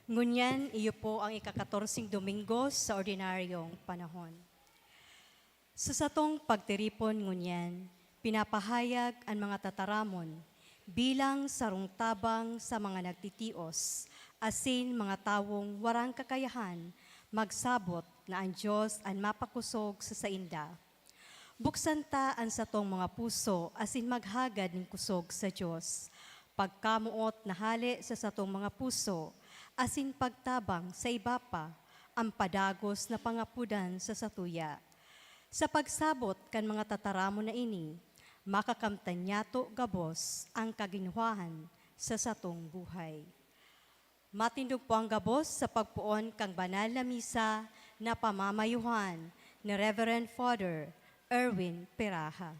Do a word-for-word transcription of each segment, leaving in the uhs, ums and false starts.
Ngunyan, iyo po ang ikakatorseng Domingo sa ordinaryong panahon. Sa satong pagtiripon ngunyan, pinapahayag an mga tataramon bilang sarong tabang sa mga nagtitios asin mga tawong warang kakayahan magsabot na an Dios an mapakosog sa sainda. Buksan ta an satong mga puso asin maghagad nin kosog sa Dios. Pagkamoot na hale sa satong mga puso asin pagtabang sa iba pa an padagos na pangapodan sa satuya. Sa pagsabot kan mga tataramon na ini, makakamtan nyato gabos an kaginhawahan sa satong buhay. Matindog po ang gabos sa pagpoon kan banal na misa na pamamayuhan ni Reverend Father Erwin Peraha.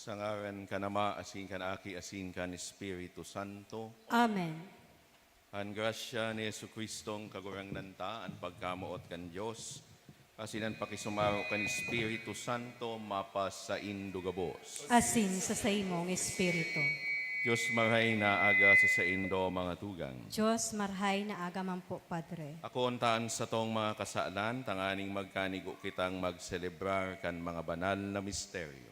Sa ngaran kan Ama, asin kan Aki, asin kan Espiritu Santo. Amen. An grasya ni Jesu-Cristong Kagurangnan ta, an pagkamoot kan Dios, asin an pakisumaro kan Espiritu Santo mapasaindo gabos. Asin sa saimong espiritu. Dios marhay na aga sa saindo, mga tugang. Dios marhay na aga man po, Padre. Akoon ta an satong mga kasalan, tanganing magkanigo kitang magselebrar kan mga banal na misteryo.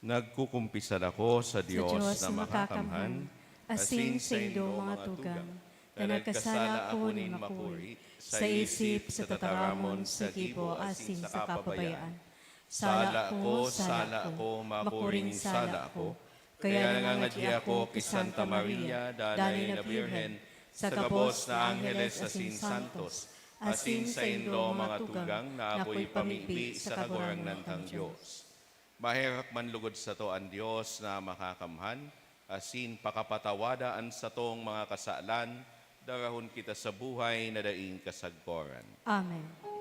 Nagkukumpisal ako sa Dios na makakamhan, asin saindo, mga tugang, na nagkasala ako nin makuri sa isip, sa tataramon, sa gibo, asin sa kapabayaan. Sala ko, sala ko, makuring sala ko. Kaya nangangadi ako ki Santa Maria, Danay na Birhen, sa gabos na angheles asin santos, asin saindo, mga tugang, na akoy pamibi sa Kagurangnan tang Dios. Maherak man lugod sato an Dios na makakamhan, asin pakapatawada an satong mga kasalan, darahon kita sa buhay na daing kasagkoran. Amen.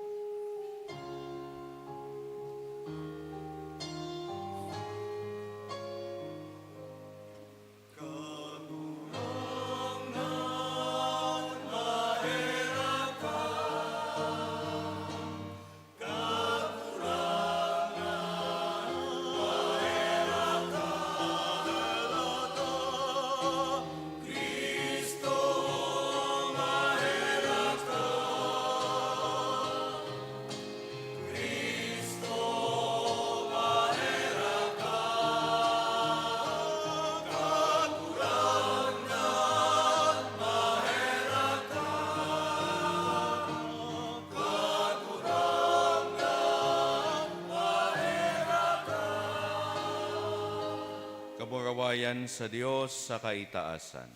Kamurawayan sa Dios sa kaitaasan.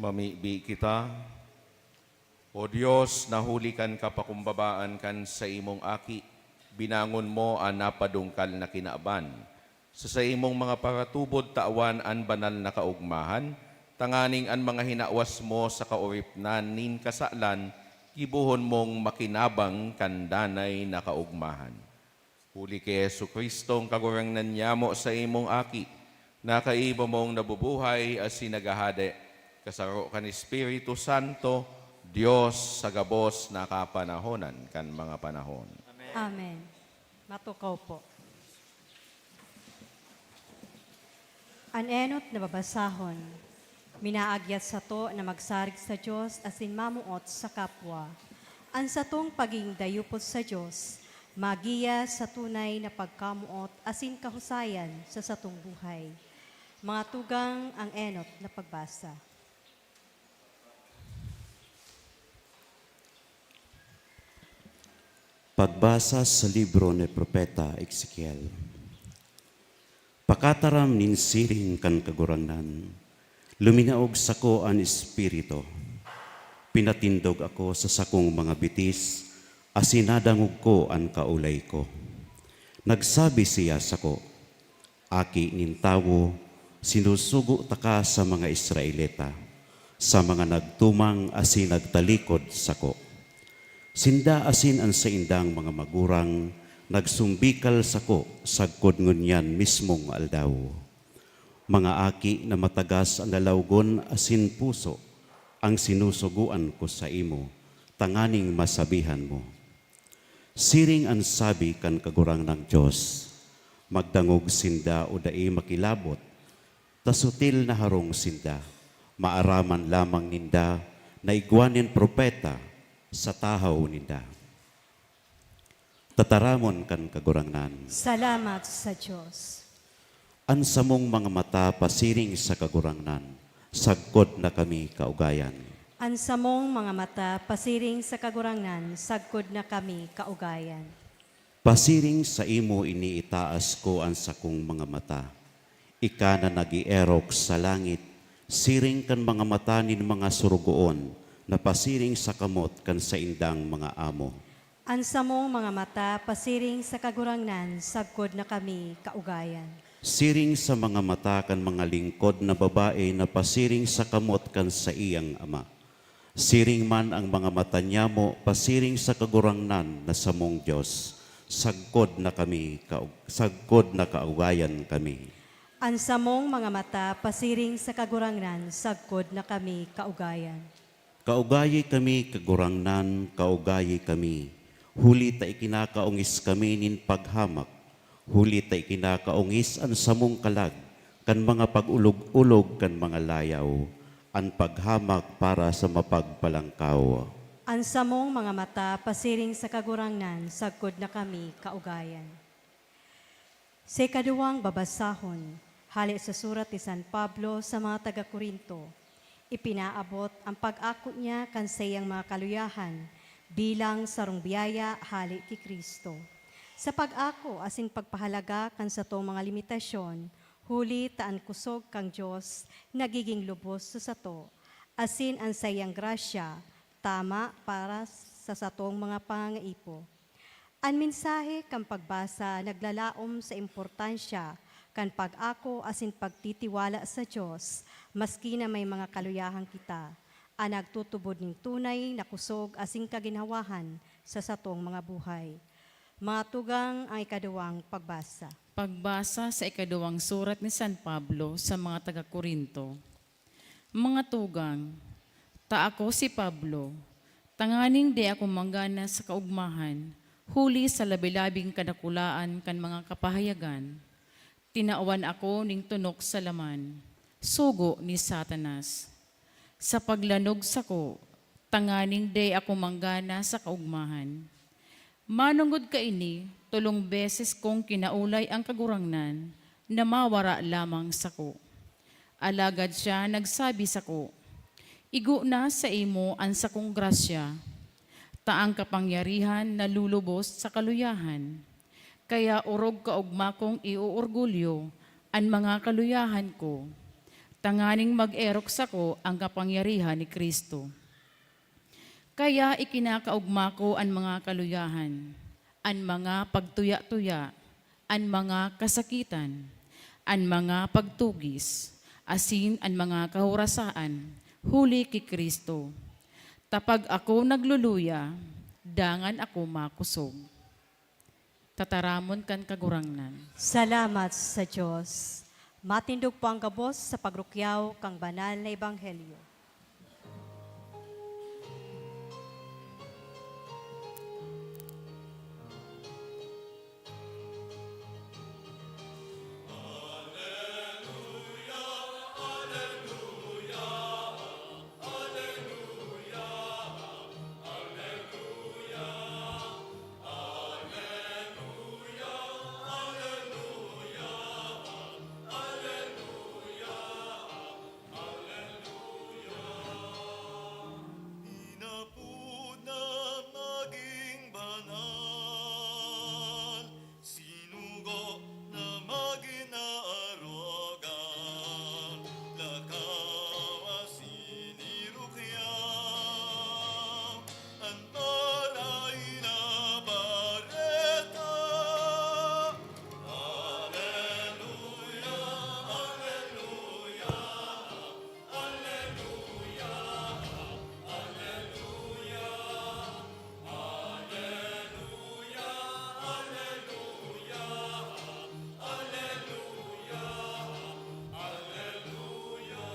Pamibi kita. O Dios, na huli kan kapakumbabaan kan saimong Aki, binangon mo an napadungkal na kinaban. Sa saimong mga paratubod tawan an banal na kaogmahan, tanganing an mga hinawas mo sa kaoripnan nin kasalan, gibohon mong makinabang kan danay na kaogmahan. Huli ki Jesu-Cristong Kagurangnan nyamo, saimong Aki, na kaiba mong nabubuhay asin naghahade, kasaro kan Espiritu Santo, Dios sa gabos na kapanahonan kan mga panahon. Amen. Matukaw po. An enot na babasahon, minaagyat sato na magsarig sa Dios asin mamoot sa kapwa. An satong pagiging dayupot sa Dios, magiya sa tunay na pagkamoot asin kahusayan sa satong buhay. Mga tugang, ang enot na pagbasa. Pagbasa sa libro ni Propeta Ezekiel. Pakataram nin siring kan Kagurangnan, luminaog sako an Espiritu. Pinatindog ako sa sakong mga bitis, asin nadangog ko an kaolay ko. Nagsabi siya sako, "Aki nin tawo, sinusugo taka sa mga Israelita, sa mga nagtumang asin nagtalikod sako. Sinda asin an saindang mga magurang nagsumbikal sako sagkod ngunyan mismong aldaw. Mga aki na matagas an lalawgon asin puso ang sinusugoan ko saimo, tanganing masabihan mo." Siring an sabi kan Kagurangnan Dios, "Magdangog sinda o dai makilabot, ta sutil na harong sinda, maaraman lamang ninda na igwa nin propeta sa tahaw ninda." Tataramon kan Kagurangnan. Salamat sa Dios. An samong mga mata pasiring sa Kagurangnan, sagkod na kami kaugayan. An samong mga mata pasiring sa Kagurangnan, sagkod na kami kaugayan. Pasiring saimo ini itaas ko an sakong mga mata. Ika na nag-eerok sa langit, siring kan mga mata nin mga sorogoon na pasiring sa kamot kan saindang mga amo. An samong mga mata pasiring sa Kagurangnan, sagkod na kami kaugayan. Siring sa mga mata kan mga lingkod na babae na pasiring sa kamot kan saiyang ama. Siring man ang mga mata nyamo pasiring sa Kagurangnan na samong Dios, sagkod na kami kaug-, sagkod na kaugayan kami. An samong mga mata pasiring sa Kagurangnan, sagkod na kami kaugayan. Kaugayi kami, Kagurangnan, kaugayi kami, huli ta ikinakaongis kami nin paghamak, huli ta ikinakaongis an samong kalag kan mga pag-olog-olog kan mga layaw, an paghamak para sa mapagpalangkaw. An samong mga mata pasiring sa Kagurangnan, sagkod na kami kaugayan. Sa ikaduwang babasahon, hale sa surat ni San Pablo sa mga taga-Corinto, ipinaabot an pag-ako niya kan saiyang mga kaluyahan bilang sarong biyaya hale ki Cristo. Sa pag-ako asin pagpahalaga kan satong mga limitasyon, huli ta an kusog kan Dios nagigin lubos sa sato, asin an saiyang grasya tama para sa satong mga pangangaipo. An mensahe kan pagbasa naglalaom sa importansya kan pag-ako asin pagtitiwala sa Dios, maski na may mga kaluyahan kita, an nagtutubod nin tunay na kusog asin kaginhawahan sa satong mga buhay. Mga tugang, ang ikaduwang pagbasa. Pagbasa sa ikaduwang surat ni San Pablo sa mga taga-Corinto. Mga tugang, ta ako si Pablo, tanganing di ako manggana sa kaogmahan, huli sa labi-labing kadakulaan kan mga kapahayagan, tinawan ako nin tunok sa laman, sugo ni Satanas. Sa paglanog sako, tanganing dai ako manggana sa kaogmahan. Manongod kaini, tolong beses kong kinaolay an Kagurangnan na mawara lamang sako. Alagad siya nagsabi sako, "Igo na saimo an sakong grasya, ta an kapangyarihan nalulubos sa kaluyahan." Kaya orog kaogma kong ioorgulyo an mga kaluyahan ko, tanganing mag-erok sako an kapangyarihan ni Cristo. Kaya ikinakaogma ko an mga kaluyahan, an mga pagtuya-tuya, an mga kasakitan, an mga pagtugis, asin an mga kahorasaan, huli ki Cristo. Ta pag ako nagluluya, dangan ako makosog. Tataramon kan Kagurangnan. Salamat sa Dios. Matindog po ang gabos sa pagrukyaw kan banal na ebanghelyo. Inapod na magin banal, sinugo na magin arogan, lakaw asin irukyaw an Maray na Bareta. Aleluya, aleluya, aleluya, aleluya, aleluya, aleluya, aleluya.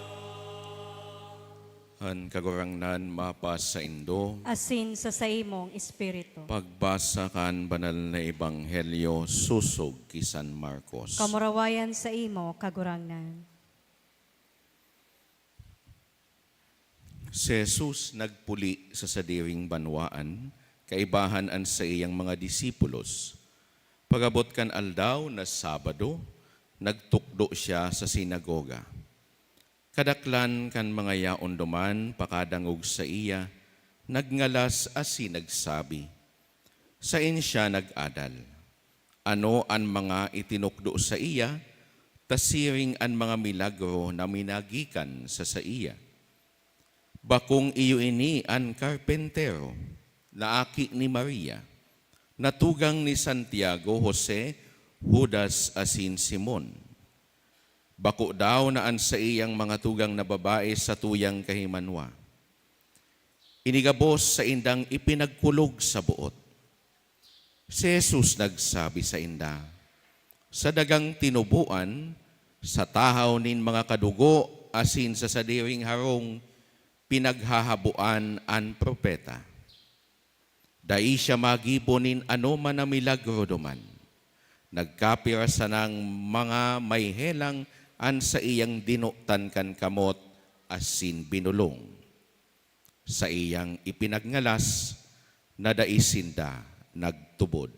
An Kagurangnan mapasaindo. Asin sa saimong espiritu. Pagbasa kan Banal na Ebanghelyo sosog ki San Marcos. Kamurawayan saimo, Kagurangnan. Si Jesus nagpuli sa sadiring banwaan, kaibahan an saiyang mga disipulos. Pag-abot kan aldaw na Sabado, nagtukdo siya sa sinagoga. Kadaklan kan mga yaon duman pakadangog saiya, nagngalas asin nagsabi, "Saen siya nag-adal? Ano an mga itinukdo saiya, ta siring an mga milagro na minagikan sa saiya? Bakong iyo ini an karpentero, na aki ni Maria, na tugang ni Santiago, Jose, Judas asin Simon? Bako daw na an saiyang mga tugang na babae satuyang kahimanwa?" Ini gabos saindang ipinagkulog sa boot. Si Jesus nagsabi sainda, "Sa dagang tinuboan, sa tahaw nin mga kadugo asin sa sadiring harong, pinaghahaboan an propeta. Dai siya magibo nin anoman na milagro duman. Nagkapira sanang mga may helang an saiyang dinotan kan kamot asin binolong. Saiyang ipinagngalas na dai sinda nagtubod."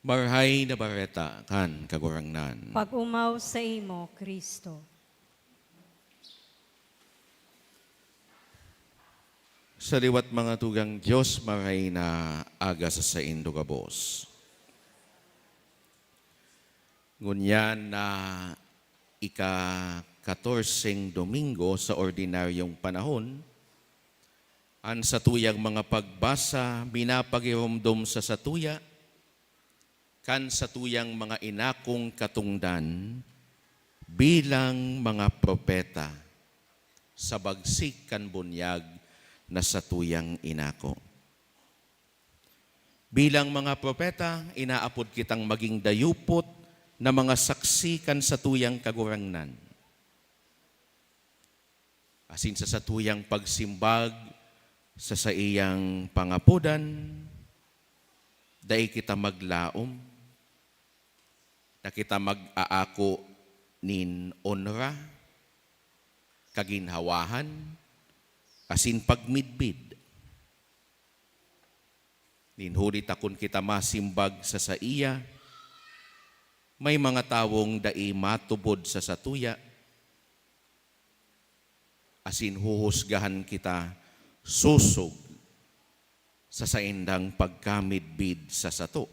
Marahay na Bareta kan Kagurangnan. Pag-omaw saimo, Cristo. Sa liwat, mga tugang Dios, marahay na aga sa saindo gabos. Ngunyan na ika-katorseng Domingo sa ordinaryong panahon, an satuyang mga pagbasa minapagiromdom sa satuya kan satuyang mga inakong katongdan bilang mga propeta sa bagsik kan bunyag na satuyang inako. Bilang mga propeta, inaapod kitang magin dayupot na mga saksi kan satuyang Kagurangnan. Asin sa satuyang pagsimbag sa saiyang pangapodan, dai kita maglaom na kita mag-aako nin onra, kaginhawahan, asin pagmidbid. Nin huli ta kun kita masimbag sa saiya, may mga tawong dai matubod sa satuya, asin huhusgahan kita sosog sa saindang pagkamidbid sa sato.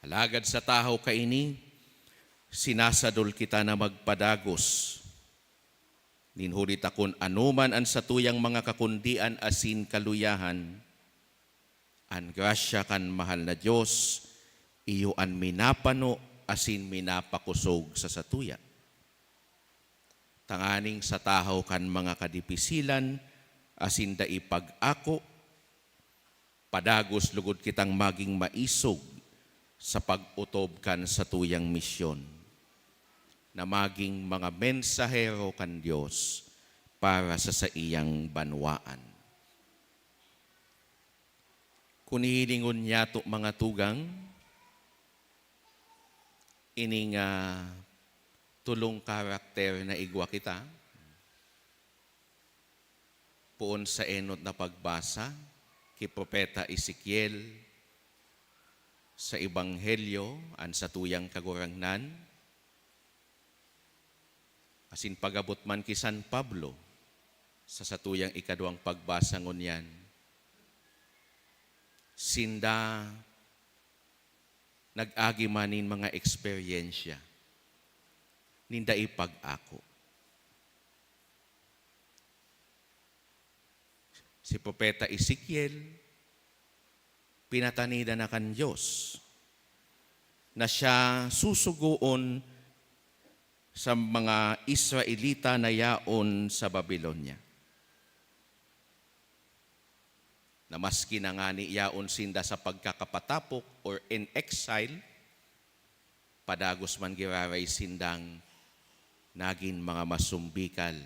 Alagad sa tahaw kaini, sinasadol kita na magpadagos. Nin huli ta kun anoman an satuyang mga kakundian asin kaluyahan, an grasya kan mahal na Dios iyo an minapano asin minapakosog sa satuya. Tanganing sa tahaw kan mga kadipisilan asin dai pag-ako, padagos lugod kitang magin maisog sa pag-otob kan satuyang misyon, na magin mga mensahero kan Dios para sa saiyang banwaan. Kun hihilingon niyato, mga tugang, ining, ah, tolong karakter na igwa kita, poon sa enot na pagbasa, ki Propeta Ezekiel, sa Ebanghelyo, an satuyang Kagurangnan, asin pag-abot man ki San Pablo, sa satuyang ikaduwang pagbasa ngunyan, sinda nag-agi man nin mga eksperyensya nin dai pag-ako. Si Propeta Ezekiel, pinatanidan na kan Dios na siya susugoon sa mga Israelita na yaon sa Babilonia, na maski na ngani yaon sinda sa pagkakapatapok or in exile, padagos man giraray sindang nagin mga masumbikal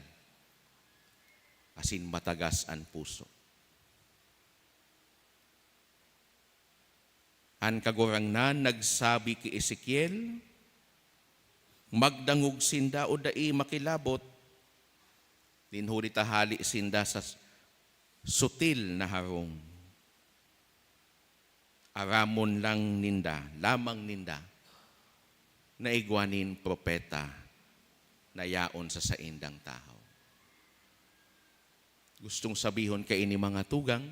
asin matagas an puso. An Kagurangnan nagsabi ki Ezekiel, "Magdangog sinda o dai makilabot, nin huli ta hale sinda sa sutil na harong." Aramon lang ninda, lamang ninda, na igwa nin propeta na yaon sa saindang tahaw. Gustong sabihon kaini, mga tugang,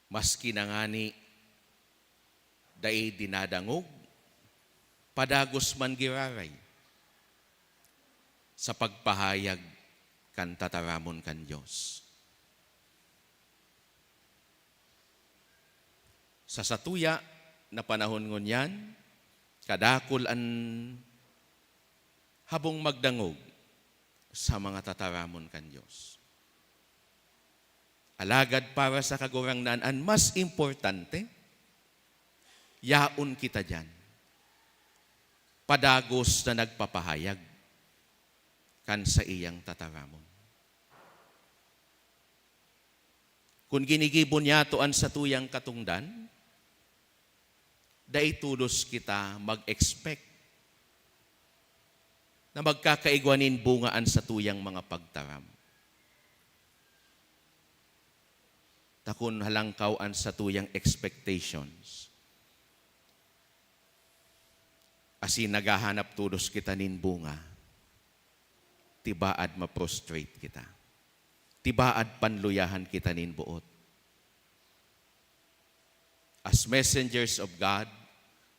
maski na ngani dai dinadangog, padagos man giraray sa pagpahayag kan tataramon kan Dios. Sa satuya na panahon ngunyan, kadakul an habong magdangog sa mga tataramon kan Dios. Alagad para sa Kagurangnan, an mas importante, yaon kita diyan, padagos na nagpapahayag kan saiyang tataramon. Kun ginigibo niyato an satuyang katongdan, dai todos kita mag-expect na magkakaigwa nin bunga an satuyang mga pagtaram. Ta kun halangkaw an satuyang expectations, asin naghahanap todos kita nin bunga, tibaad ma-frustrate kita. Tibaad panluyahan kita nin boot. As messengers of God,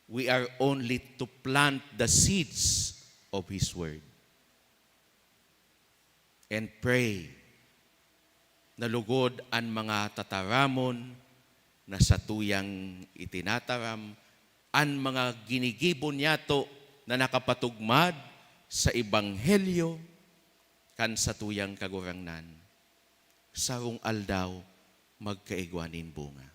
we are only to plant the seeds of His Word and pray na lugod an mga tataramon na satuyang itinataram, an mga ginigibo niyato na nakapatugmad sa ebanghelyo kan satuyang Kagurangnan, sarong aldaw magkaigwa nin bunga.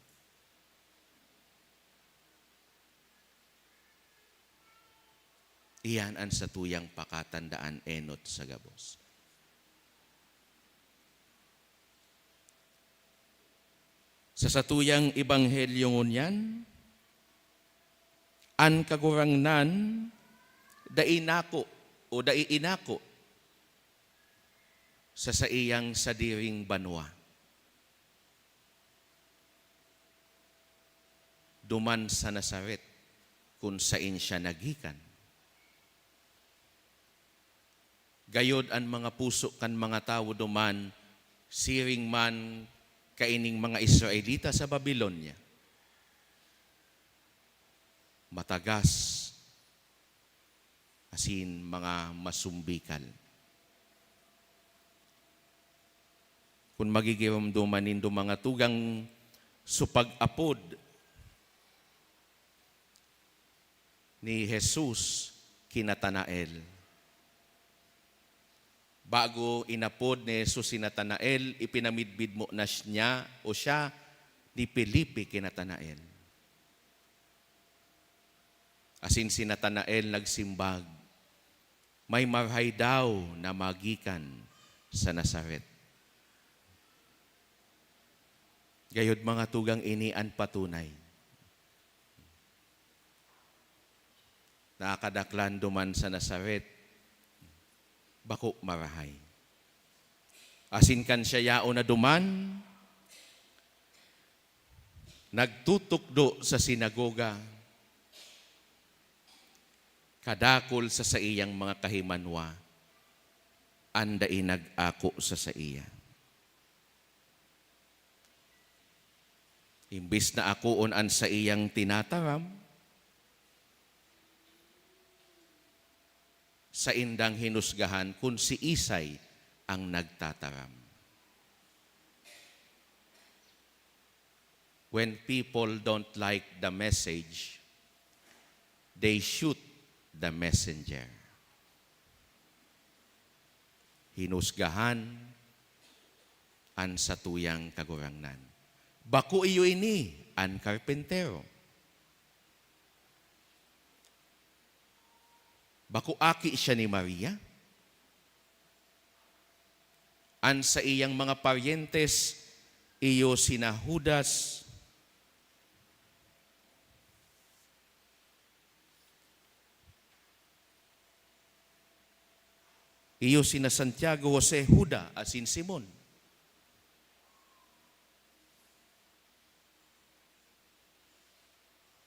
Iyan an satuyang pakatandaan enot sa gabos. Sa satuyang ebanghelyo ngunyan, an Kagurangnan dai nako o dai inako sa saiyang sadiring banwa. Duman sa Nazaret, kun saen siya naggikan. Gayod an mga puso kan mga tawo duman, siring man kaining mga Israelita sa Babilonia. Matagas asin mga masumbikal. Kun magigiromdoman nindo, mga tugang, so pag-apod ni Jesus ki Natanael. Bago inapod ni Jesus si Natanael, ipinamidbid mo na niya o siya ni Felipe ki Natanael. Asin si Natanael nagsimbag, "May marahay daw na magikan sa Nazaret." Gayod, mga tugang, ini an patunay. Nakadaklan duman sa Nazaret, bako marahay. Asin kan siya yaon na duman, nagtutukdo sa sinagoga, kadakul sa saiyang mga kahimanwa an dai nag-ako sa saiya. Imbis na akoon an saiyang tinataram, saindang hinusgahan kun siisay ang nagtataram. When people don't like the message, they shoot the messenger. Hinusgahan an satuyang Kagurangnan. Bako iyo ini an karpentero. Bako aki siya ni Maria? An saiyang mga paryentes, iyo sina Judas, iyo sina Santiago, Jose, Juda, asin Simon.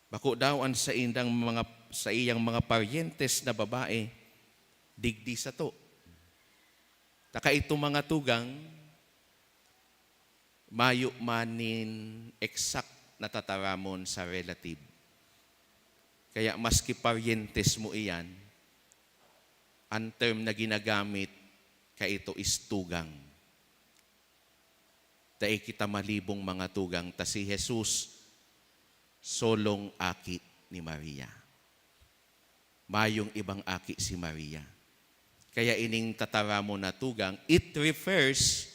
Bako daw an saindang mga, saiyang mga paryentes na babae digdi sato. Ta kaito, mga tugang, mayo man nin exact na tataramon sa relative. Kaya maski paryentes mo iyan, an term na ginagamit kaito is tugang. Dai kita malibong, mga tugang, ta si Jesus solong aki ni Maria. Mayong ibang aki si Maria. Kaya ining tataramon na tugang, it refers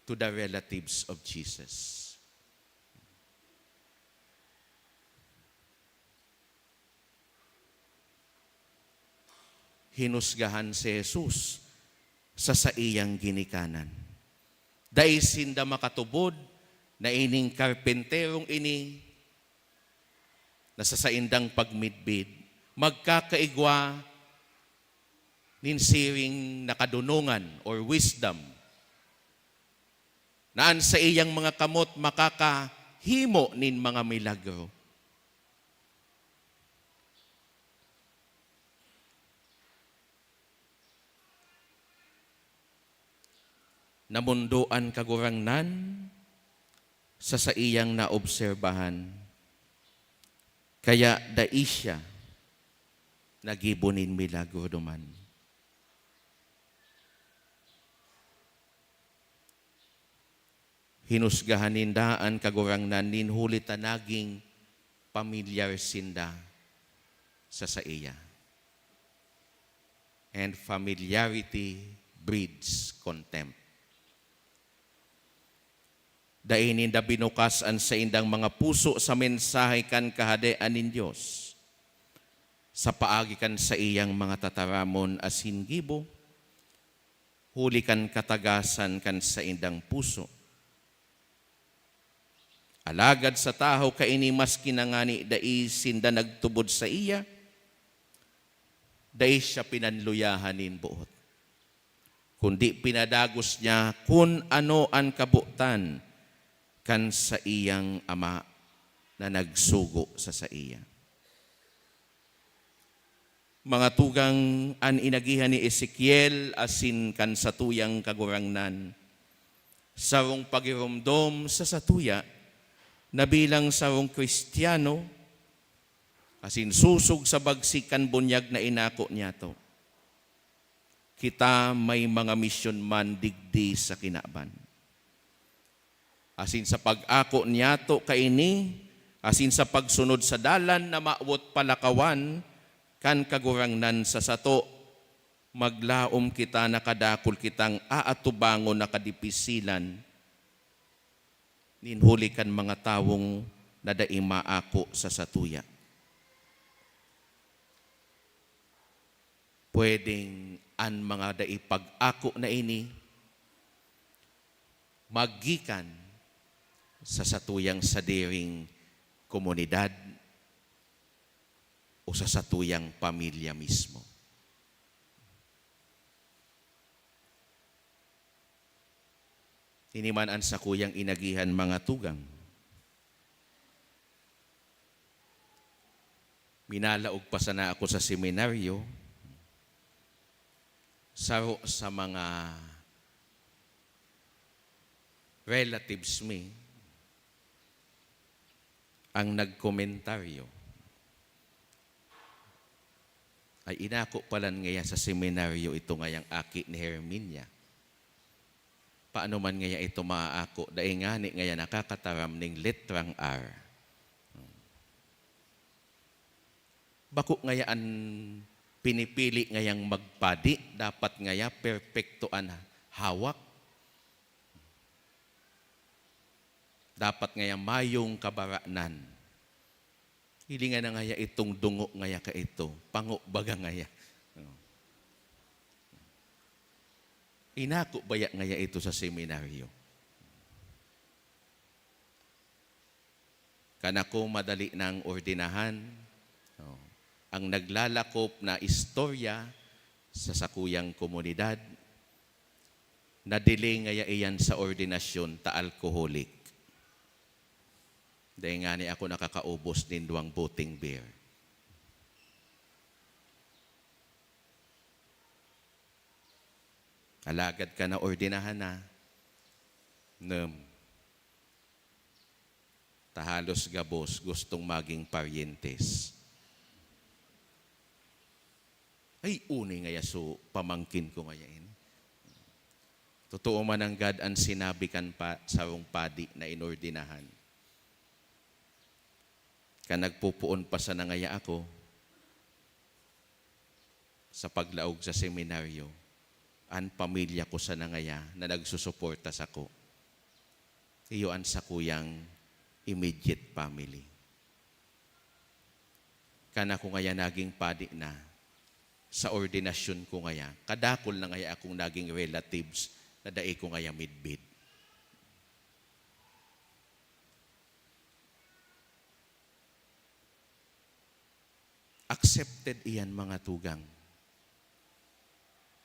to the relatives of Jesus. Hinusgahan si Jesus sa saiyang ginikanan. Dai sinda makatubod na ining karpenterong ini na sa saindang pagmidbid magkakaigwa nin siring na kadunongan or wisdom, na an saiyang mga kamot makakahimo nin mga milagro. Namondo an Kagurangnan sa saiyang naobserbahan, kaya dai siya naggibo nin milagro duman. Hinusgahan ninda an Kagurangnan nin huli ta naging pamilyar sinda sa saiya. And familiarity breeds contempt. Dai ninda binukas an saindang mga puso sa mensahe kan Kahadean nin Dios, sa paagi kan saiyang mga tataramon asin gibo, huli kan katagasan kan saindang puso. Alagad sa tahaw kaini, maski na ngani dai sinda nagtubod saiya, dai siya pinanluyahan nin boot, kundi pinadagos niya kun ano an kabotan kan saiyang Ama na nagsugo sa saiya. Mga tugang, an inagihan ni Ezekiel asin kan satuyang Kagurangnan, sarong pagiromdom sa satuya na bilang sarong Cristiano, asin sosog sa bagsik kan bunyag na inako niyato, kita may mga misyon man digdi sa kinaban. Asin sa pag-ako niyato kaini, asin sa pagsunod sa dalan na mawot palakawan kan Kagurangnan sa sato, maglaom kita na kadakul kitang aatubangon na kadipisilan nin huli kan mga tawong na dai maako sa satuya. Pwedeng an mga dai pag-ako na ini maggikan sa satuyang sadiring komunidad o sa satuyang pamilya mismo. Ini man an sakuyang inagihan, mga tugang. Minalaog pa sana ako sa seminaryo, saro sa mga relatives mi ang nagkomentaryo, "Ay, inako palan ngaya sa seminaryo ito ngayang aki ni Herminia. Paano man ngaya ito maaako? Dai ngani ngaya nakakataram ning letrang R." Bako ngaya an pinipili ngayang magpadi, dapat ngaya perpekto an hawak. Dapat ngaya mayong kabaranan. Hilinga na ngaya itong dungo ngaya kaito, pango baga ngaya. Oh. Inako baya ngaya ito sa seminaryo? Kan ako madali nang ordinahan, oh, ang naglalakop na istorya sa sakuyang komunidad, na-delay ngaya iyan sa ordinasyon ta alcoholic. Dai ngani ako nakakaubos nin duwang boteng beer. Alagad kan naordinahan na, nem, ta halos gabos gustong maging paryentes. Ay, uni ngaya so pamangkin ko ngaya ini. Totoo man nanggad an sinabi kan pa, sarong padi na inordinahan. Kan nagpopoon pa sana ngaya ako sa paglaog sa seminaryo, an pamilya ko sana ngaya na nagsusuporta sako. Iyo an sakuyang immediate family. Kan ako ngaya naging padi na, sa ordinasyon ko ngaya, kadakul na ngaya akong naging relatives na dai ko ngaya midbid. Accepted iyan, mga tugang.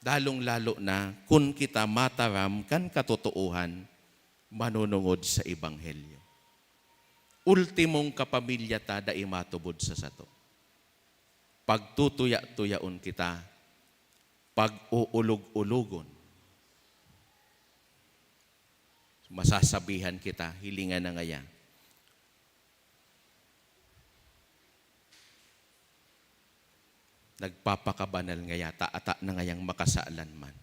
Lalong-lalo na kun kita mataram kan katotoohan manunungod sa ebanghelyo. Ultimong kapamilya ta dai matubod sa sato. Pagtutuya-tuyaon kita, pag-uulog-ulogon. Masasabihan kita, hilinga na ngaya. Nagpapakabanal ngaya ta, ata na ngayang makasalan man.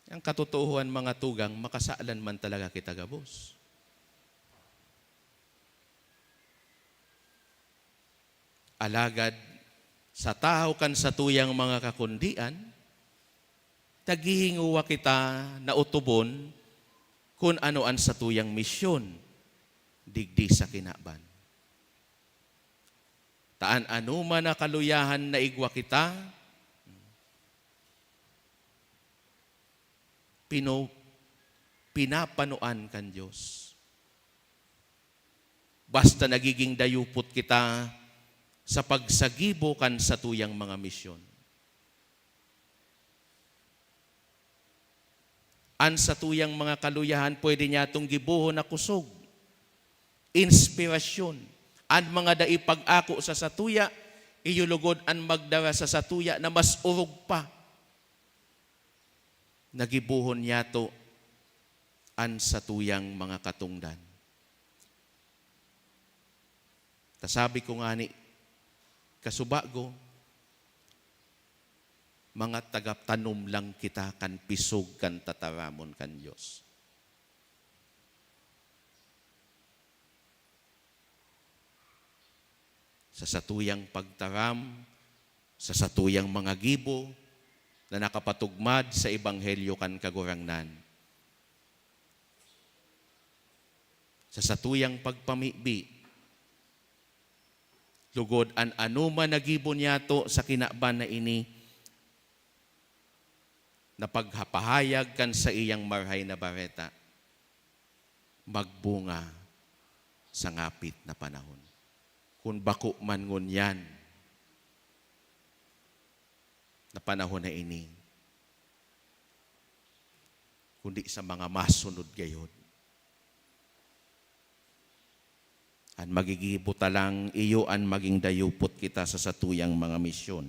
Ang katotoohan, mga tugang, makasalan man talaga kita gabos. Alagad sa tahaw kan satuyang mga kakundian, naghihingowa kita na otobon kun ano an satuyang misyon digdi sa kinaban. Ta an anoman na kaluyahan na igwa kita, pino-, pinapanoan kan Dios. Basta nagiging dayupot kita sa pagsagibo kan satuyang mga misyon. An satuyang mga kaluyahan pwede niyatong gibohon na kusog, inspirasyon. An mga dai pag-ako sa satuya, Iyo lugod an magdara sa satuya na mas orog pa. Nagibohon niyato an satuyang mga katongdan. Ta sabi ko ngani, kasubago, mga tagatanom lang kita kan pisog kan tataramon kan Dios. Sa satuyang pagtaram, sa satuyang mga gibo na nakapatugmad sa ebanghelyo kan Kagurangnan, sa satuyang pagpamibi, lugod an anoman na gibo niyato sa kinaban na ini, na pagpahayag kan saiyang Marahay na Bareta, magbunga sa ngapit na panahon. Kun bako man ngunyan na panahon na ini, kundi sa mga masunod gayod. An magigibo ta lang, iyo an maging dayupot kita sa satuyang mga misyon.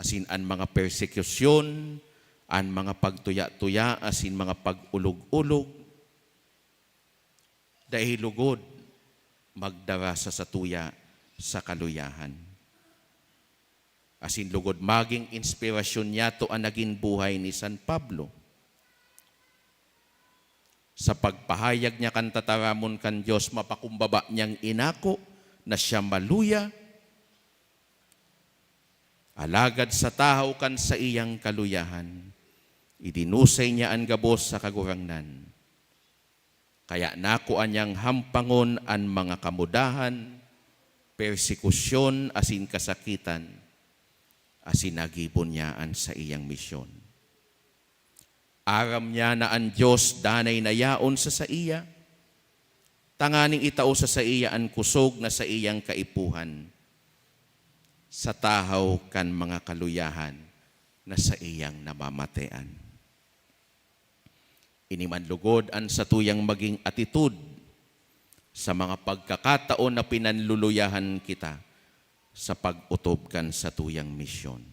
Asin an mga persekusyon, an mga pagtuya-tuya, asin mga pag-olog-olog, dai lugod magdara sa satuya sa kaluyahan. Asin lugod magin inspirasyon niyato an nagin buhay ni San Pablo. Sa pagpahayag niya kan tataramon kan Dios, mapakumbaba niyang inako na siya maluya, alagad sa tahaw kan saiyang kaluyahan, idinusay niya an gabos sa Kagurangnan. Kaya nakua niyang hampangon an mga kamudahan, persekusyon asin kasakitan, asin nagibo niya an saiyang misyon. Aram niya na an Dios danay na yaon sa saiya, tanganing itao sa saiya an kusog na saiyang kaipuhan, sa tahaw kan mga kaluyahan na saiyang namamatean. Ini man lugod an satuyang magin atitod sa mga pagkakataon na pinanluluyahan kita sa pag-otob kan satuyang misyon.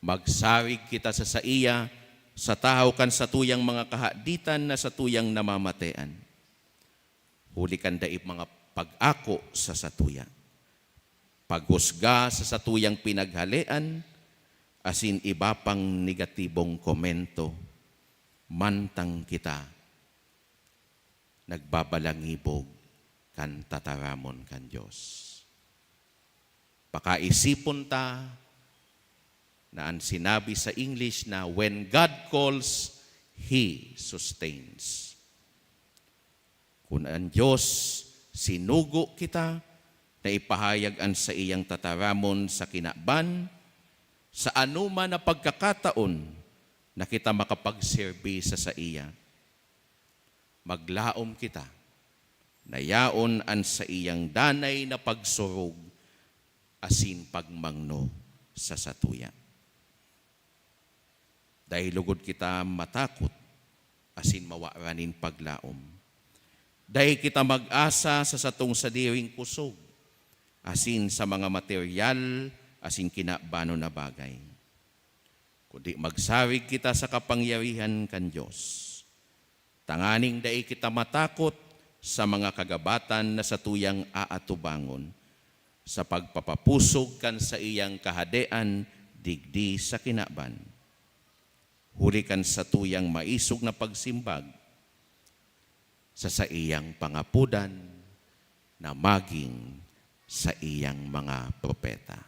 Magsarig kita sa saiya sa tahaw kan satuyang mga kahaditan na satuyang namamatean, huli kan dai mga pag-ako sa satuya, paghusga sa satuyang pinaghalean, asin iba pang negatibong komento, mantang kita nagbabalangibog kan tataramon kan Dios. Pakaisipon ta na an sinabi sa English na, "When God calls, He sustains." Kun an Dios sinugo kita na ipahayag an saiyang tataramon sa kinaban, sa anoman na pagkakataon na kita makapagserbi sa saiya, maglaom kita na yaon an saiyang danay na pagsurog asin pagmangno sa satuya. Dai lugod kita matakot asin mawaran nin paglaom. Dai kita mag-asa sa satong sadiring kusog asin sa mga materyal asin kinabanon na bagay, kundi magsarig kita sa kapangyarihan kan Dios, tanganing dai kita matakot sa mga kagabatan na satuyang aatubangon, sa pagpapapusog kan saiyang Kahadean digdi sa kinaban, huli kan satuyang maisog na pagsimbag sa saiyang pangapodan na magin saiyang mga propeta.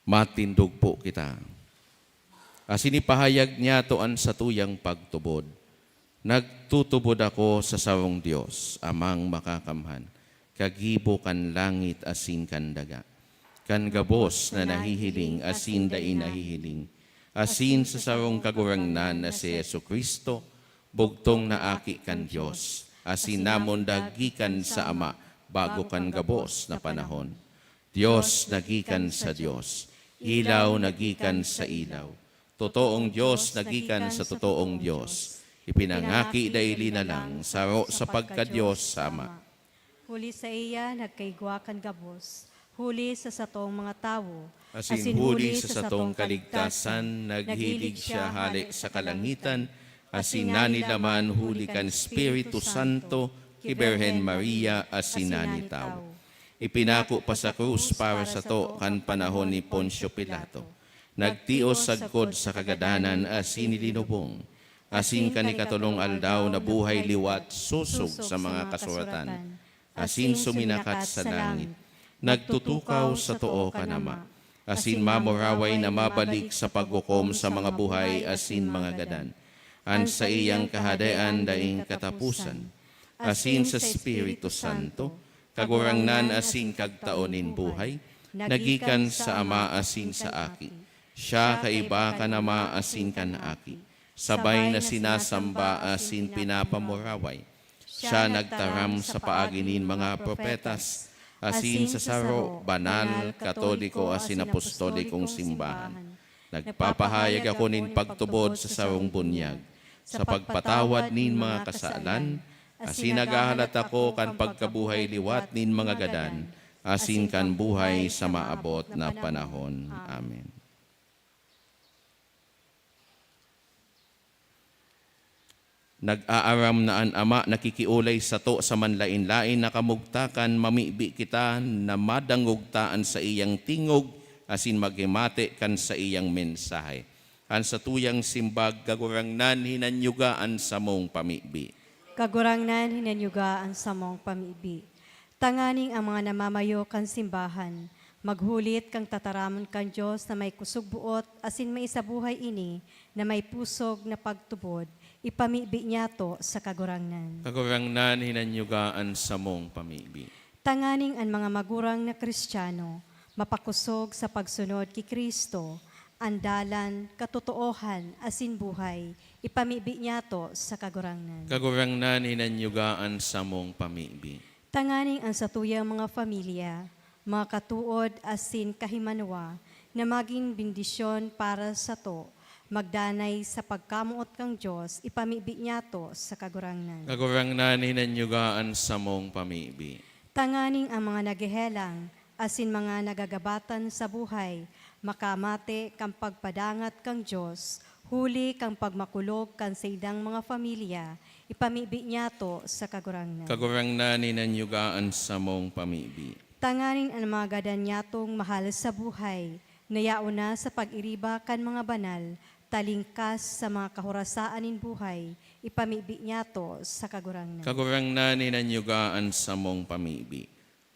Matindog po kita. Asin ipahayag niyato an satuyang pagtubod, "Nagtutubod ako sa sarong Dios, Amang Makakamhan, kagibo kan langit asin kan daga, kan gabos na nahihiling asin dai nahihiling, asin sa sarong Kagurangnan na si Jesu-Cristo, bugtong na Aki kan Dios, asin namundag gikan sa Ama bago kan gabos na panahon. Dios na gikan sa Dios, Ilaw na gikan sa ilaw. Totoong Dios na gikan sa totoong Dios. Ipinangaki daili na lang, saro sa pagka-Dios sa Ama. Huli saiya nagkaigwa kan gabos, huli sa satong mga tawo, Asin huli sa satong kaligtasan, naghilig siya hale sa kalangitan, asin nanilaman huli kan Espiritu Santo ki Birhen Maria asin nanitawo. Ipinako pa sa krus para sato kan panahon ni Poncio Pilato. Nagtios sagkod sa kagadanan asin ilinubong. Asin kan ikatolong aldaw nabuhay liwat sosog sa mga kasuratan. Asin suminakat sa langit. Nagtutukaw sa too kan Ama. Asin mamuraway na mabalik sa paghukom sa mga buhay asin mga gadan. An saiyang kahadean daing kataposan. Asin sa Espiritu Santo, Kagurangnan asin Kagtao nin buhay, nagikan sa Ama asin sa Aki. Siya kaiba kan Ama asin kan Aki. Sabay na sinasamba asin pinapamuraway. Siya nagtaram sa paagi nin mga propetas, asin sa saro, banal, katoliko asin apostolikong simbahan. Nagpapahayag ako nin pagtubod sa sarong bunyag, sa pagpatawad nin mga kasalan, asin naghahalat ako kan pagkabuhay liwat nin mga gadan, asin kan buhay sa maabot na panahon. Amen. Nag-aaram na an Ama nakikiolay sato sa manlaen-laen na kamugtakan, mamibi kita na madangog ta an saiyang tingog asin maghimati kan saiyang mensahe. An satuyang simbag, Kagurangnan, hinanyuga an samong pamibi. Kagurangnan, hinanyuga an samong pamibi. Tanganing an mga namamayo kan simbahan maghulit kan tataramon kan Dios na may kusog-boot asin may sa buhay ini na may pusog na pagtubod, ipamibi niyato sa Kagurangnan. Kagurangnan, hinanyuga an samong pamibi. Tanganing an mga magurang na Cristiano mapakosog sa pagsunod ki Cristo, an dalan, katotoohan, asin buhay, ipamibi niyato sa Kagurangnan. Kagurangnan, hinanyuga an samong pamibi. Tanganing an satuyang mga pamilya, mga katood asin kahimanwa na magin bendisyon para sato, magdanay sa pagkamoot kan Dios, ipamibi niyato sa Kagurangnan. Kagurangnan, hinanyuga an samong pamibi. Tanganing an mga naghehelang asin mga nagagabatan sa buhay makamate kan pagpadangat kan Dios, huli kan pagmakulog kan saindang mga pamilya, ipamibi niyato sa Kagurangnan. Kagurangnan, hinanyuga an samong pamibi. Tanganing an mga gadan niyatong mahal sa buhay, na yaon na sa pag-iriba kan mga banal, talingkas sa mga kahorasaan nin buhay, ipamibi niyato sa Kagurangnan. Kagurangnan, hinanyuga an samong pamibi.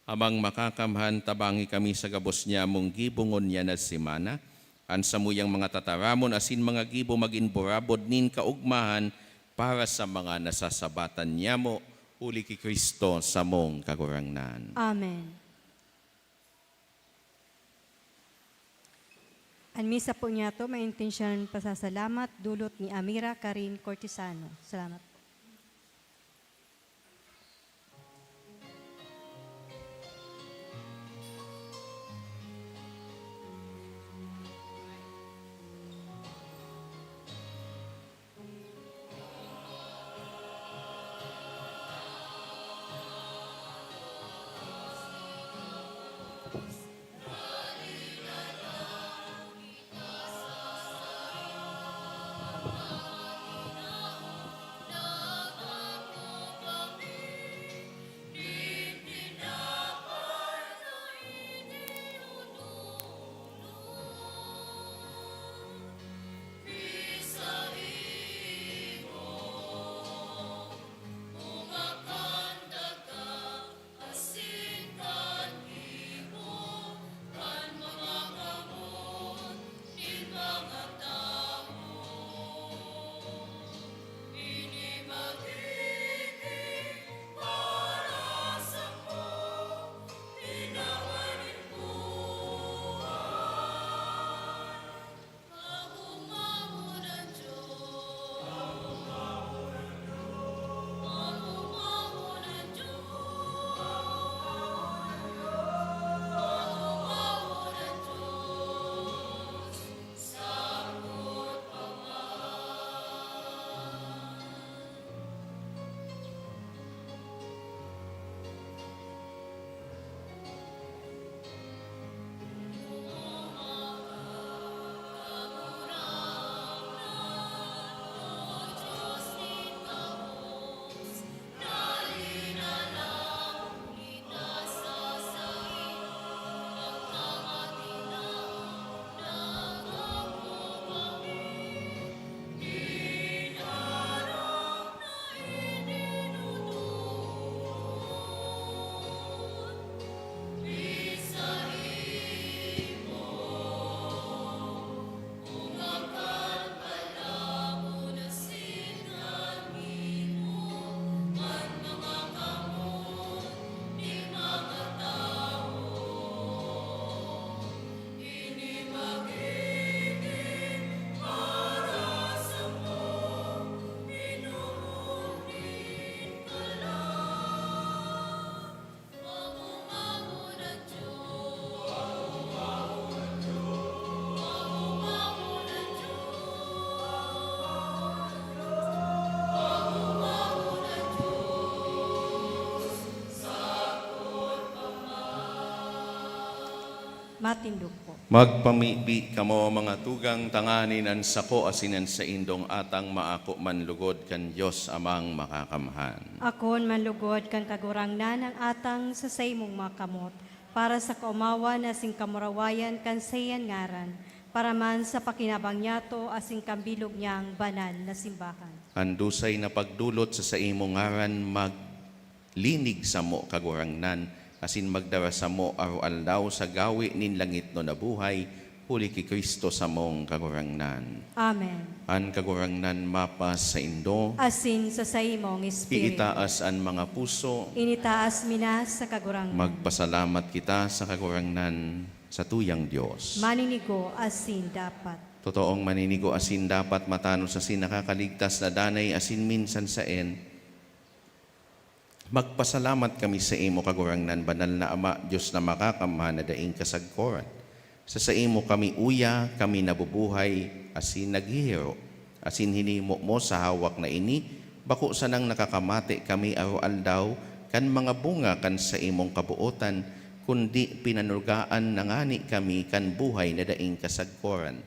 Amang Makakamhan, tabangi kami sa gabos niyamong gibo ngunyan na semana. An samuyang mga tataramon asin mga gibo magin burabod nin kaogmahan para sa mga nasasabatan niyamo, huli ki Cristo samong Kagurangnan. Amen. An misa po niyato may intensyon pasasalamat, dulot ni Amira Karin Cortisano. Salamat po. Matindog po. Magpamibi kamo, mga tugang, tanganing an sako asin an saindong atang maako man lugod kan Dios Amang Makakamhan. Akoon man lugod kan Kagurangnan ang atang sa saimong mga kamot, para sa kaomawan asin kamurawayan kan saiyang ngaran, para man sa pakinabang niyato asin kan bilog niyang banal na simbahan. An dusay na pagdolot sa saimong ngaran mag- linig samo, Kagurangnan, asin magdara samo aroaldaw sa gawe nin langitnon na buhay, huli ki Cristo samong Kagurangnan. Amen. An Kagurangnan mapasaindo. Asin sa saimong espiritu. Iitaas an mga puso. Initaas mi na sa Kagurangnan. Magpasalamat kita sa Kagurangnan, satuyang Dios. Maninigo asin dapat. Totoong maninigo asin dapat, matanos asin nakakaligtas na danay asin minsan saen, Magpasalamat kami saimo, Kagurangnan, Banal na Ama, Dios na Makakamhan na daing kasagkoran. Sa saimo kami uya, kami nabubuhay asin naghihiro, asin hinimo mo sa hawak na ini, bako sanang nakakamate kami aroaldaw kan mga bunga kan saimong kabootan, kundi pinanugaan na ngani kami kan buhay na daing kasagkoran.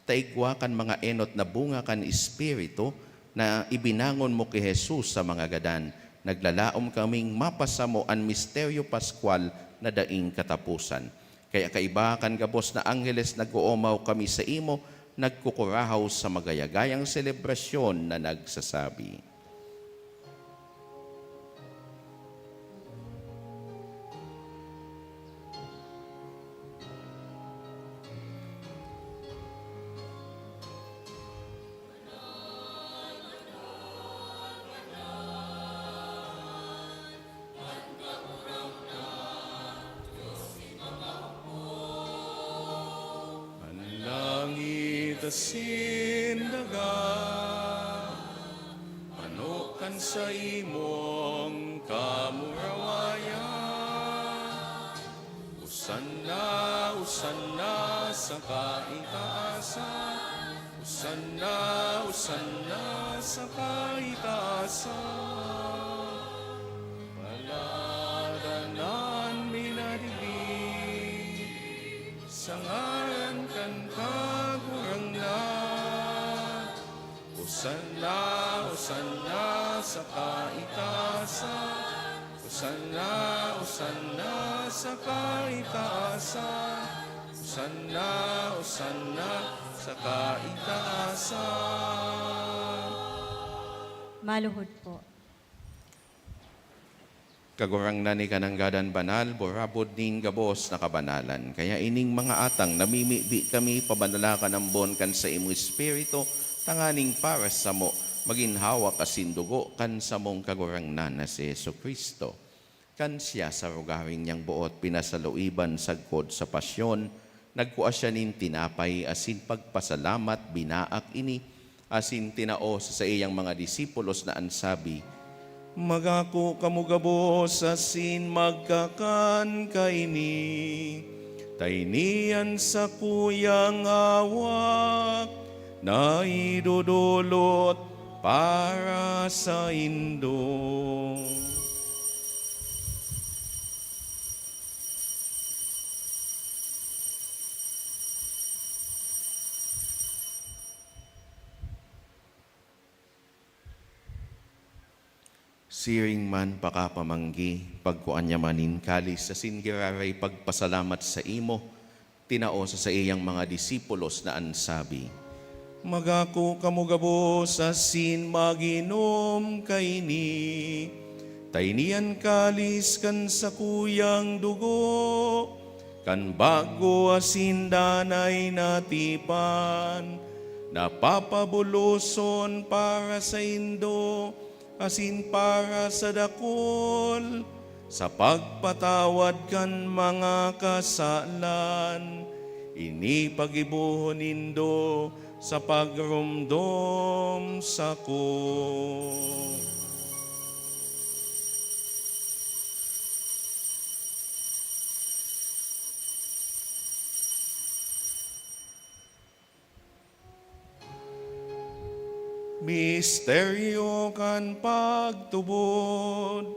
Ta igwa kan mga enot na bunga kan Espiritu na ibinangon mo ki Jesus sa mga gadan, naglalaom kaming mapasamo an misteryo paskwal na daing kataposan. Kaya kaiba kan gabos na angheles, nag-oomaw kami saimo, nagkukurahaw sa magayagayang selebrasyon na nagsasabi, An langit asin daga, manok kan saimong kamurawayan. Hosanna, Hosanna sa kaitaasan. Hosanna, Hosanna sa kaitaasan. Paladan an minadigdi sa ngaran kan Kagurangnan. Hosanna, Hosanna sa kaitaasan. Hosanna, Hosanna sa kaitaasan. Hosanna, Hosanna sa kaitaasan. Maluhod po. Kagurangnan, ika nanggad an banal, burabod nin gabos na kabanalan. Kaya ining mga atang namimibi kami, pabanalakan ambon kan saimong Espiritu, tanganing para samo, magin hawak asin dugo kan samong Kagurangnan na si Jesu-Cristo. Kan siya sa rogaring niyang boot pinasaluiban sagkod sa pasyon, nagkua siya nin tinapay asin pagpasalamat, binaak ini, asin tinao sa saiyang mga disipulos na an sabi, "Magako kamo gabos asin magkakan kaini, ta ini an sakuyang hawak na idodolot para saindo." Siring man pakapamanggi, pagkua niya man nin kalis asin giraray pagpasalamat saimo, tinao sa saiyang mga disipulos na an sabi, "Magako kamo gabos asin mag-inom kaini, ta ini an kalis kan sakuyang dugo, kan bago asin danay na tipan, na papabuloson para saindo asin para sa dakul, sa pagpatawad kan mga kasalan. Ini paggibohon nindo sa pagromdom sako." Misteryo kan pagtubod.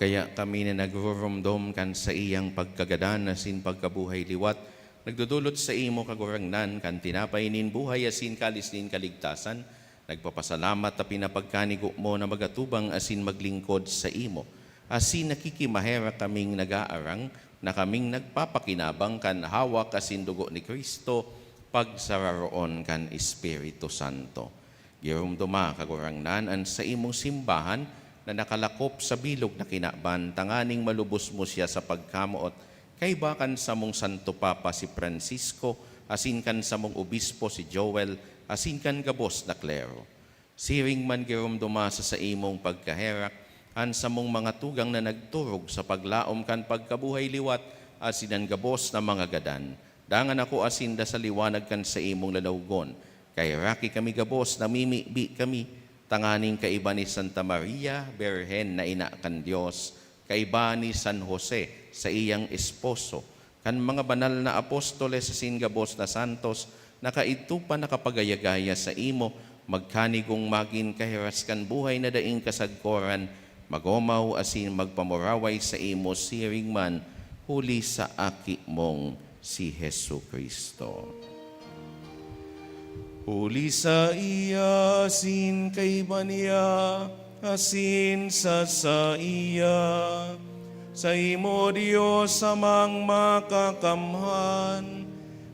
Kaya kami na nagrurumdom kan saiyang pagkagadan asin pagkabuhay liwat, nagdodolot saimo, Kagurangnan, kan tinapay nin buhay asin kalis nin kaligtasan, nagpapasalamat ta pinapagkanigo mo na magatubang asin maglingkod saimo. Asin nakikimaherak kaming nag-aarang na kaming nagpapakinabang kan hawak asin dugo ni Cristo, pagsararoon kan Espiritu Santo. Giromdoma, Kagurangnan, an saimong simbahan na nakalakop sa bilog na kinaban, tanganing malubos mo siya sa pagkamoot, kaiba kan samong Santo Papa si Francisco, asin kan samong obispo si Joel, asin kan gabos na klero. Siring man giromdoma sa saimong pagkaherak an samong mga tugang na nagturog sa paglaom kan pagkabuhay liwat asin an gabos na mga gadan. Dangan ako asin da sa liwanag kan saimong lalawgon. Kaheraki kami gabos, namimibi kami, tanganing kaiba ni Santa Maria, Birhen na ina kan Dios, kaiba ni San Jose, saiyang esposo, kan mga banal na apostoles asin gabos na santos na kaidto pa nakapagaya-gaya saimo, magkanigong magin kahiras kan buhay na daing kasagkoran, magomaw asin magpamuraway saimo siring man, huli sa Aki mong si Jesu-Cristo. Huli saiya, asin kaiba niya, asin sa saiya, saimo, Dios Amang Makakamhan,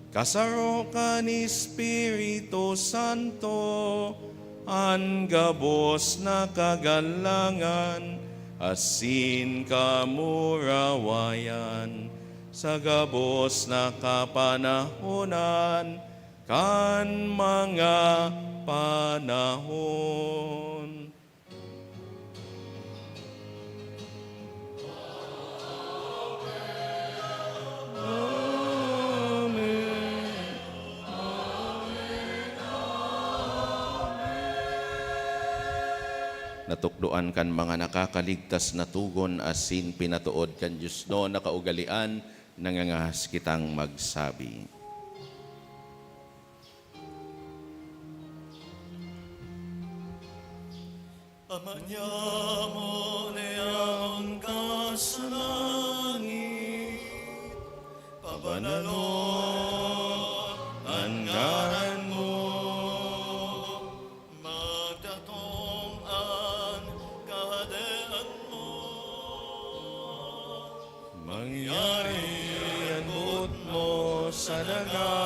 kasaro kan Espiritu Santo, an gabos na kagalangan asin kamurawayan sa gabos na kapanahonan kan mga panahon. Amen. Natukdoan kan mga nakakaligtas na togon asin pinatood kan diosnon na kaugalean, nangangahas kitang magsabi. Ama niamo na yaon ka sa langit, pabanalon an ngaran mo, magdatong an kahadean mo, mangyari an boot mo sa daga,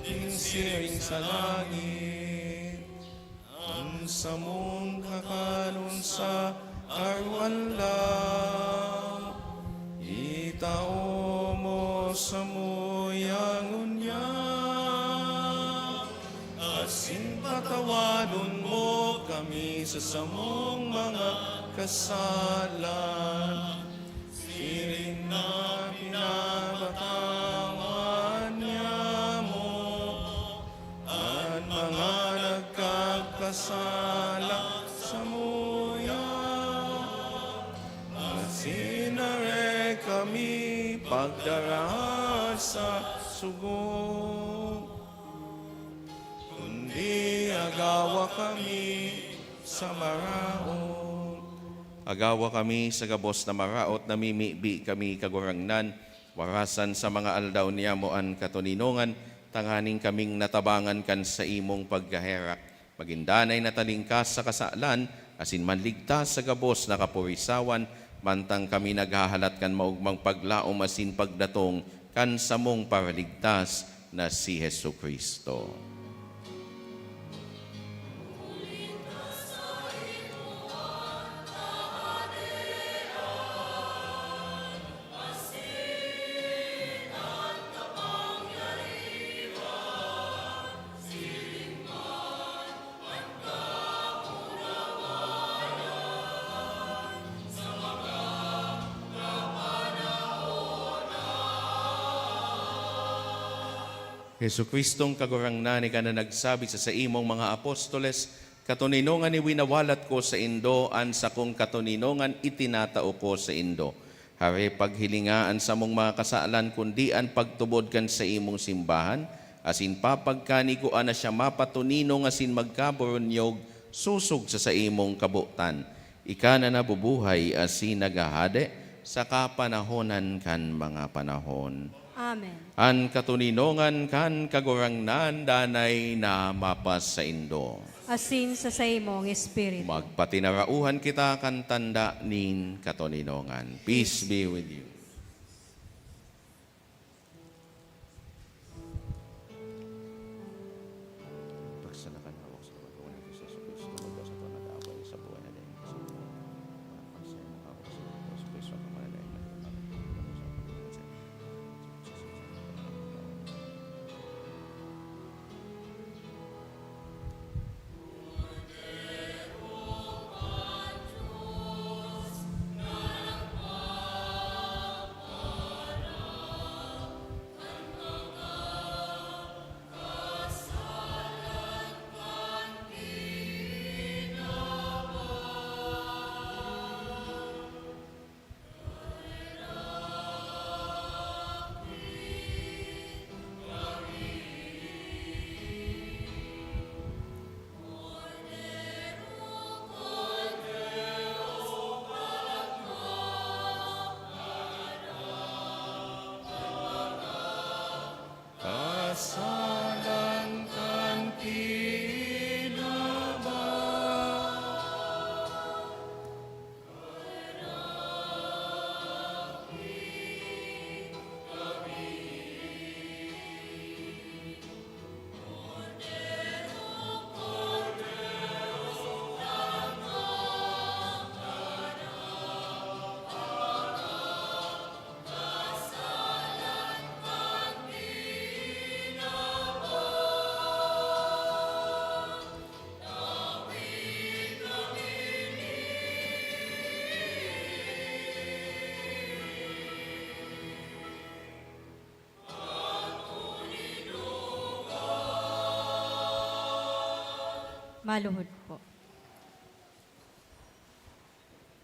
nin siring sa langit. An samong kakanon sa aroaldaw, itao mo samo ngunyan, asin patawadon mo kami sa samong mga kasalan, siring na pinapatawan niamo an mga nagkakasala samuya, asin dai kami pagdaraha sa sugo, kundi agawa kami sa maraot. Agawa kami sa gabos na maraot, namimibi kami, Kagurangnan, warasan sa mga aldaw niyamo an katoninongan, tanganing kaming natabangan kan saimong pagkaherak, magin danay na talingkas sa kasalan, asin manligtas sa gabos na kapurisawan, mantang kami naghahalat kan maogmang paglaom asin pagdatong kan samong Paraligtas na si Jesu-Cristo. Jesu-Cristong Kagurangnan, ika na nagsabi sa saimong mga apostoles, "Katoninongan iwinawalat ko saindo, an sakong katoninongan itinatao ko saindo." Hare paghilinga an samong mga kasalan, kundi an pagtubod kan saimong simbahan, asin papagkanigoan na siya mapatoninong asin magkaburunyog sosog sa saimong kabotan. Ika na nabubuhay asin naghahade sa kapanahonan kan mga panahon. Amen. An katoninongan kan Kagurangnan danay na mapasaindo. Asin sa saimong espiritu. Magpatinarauhan kita kan tanda nin katoninongan. Peace be with you. Maluhod po.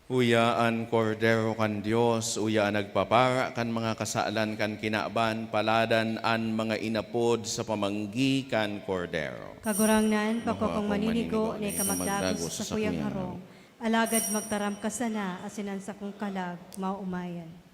Uya an Kordero kan Dios, uya an nagpapara kan mga kasalan kan kinaban, paladan an mga inapod sa pamanggi kan Kordero. Kagurangnan, bako akong maninigo na ika magdagos sa sakuyang harong, alagad magtaram ka sana asin an sakong kalag maoomayan.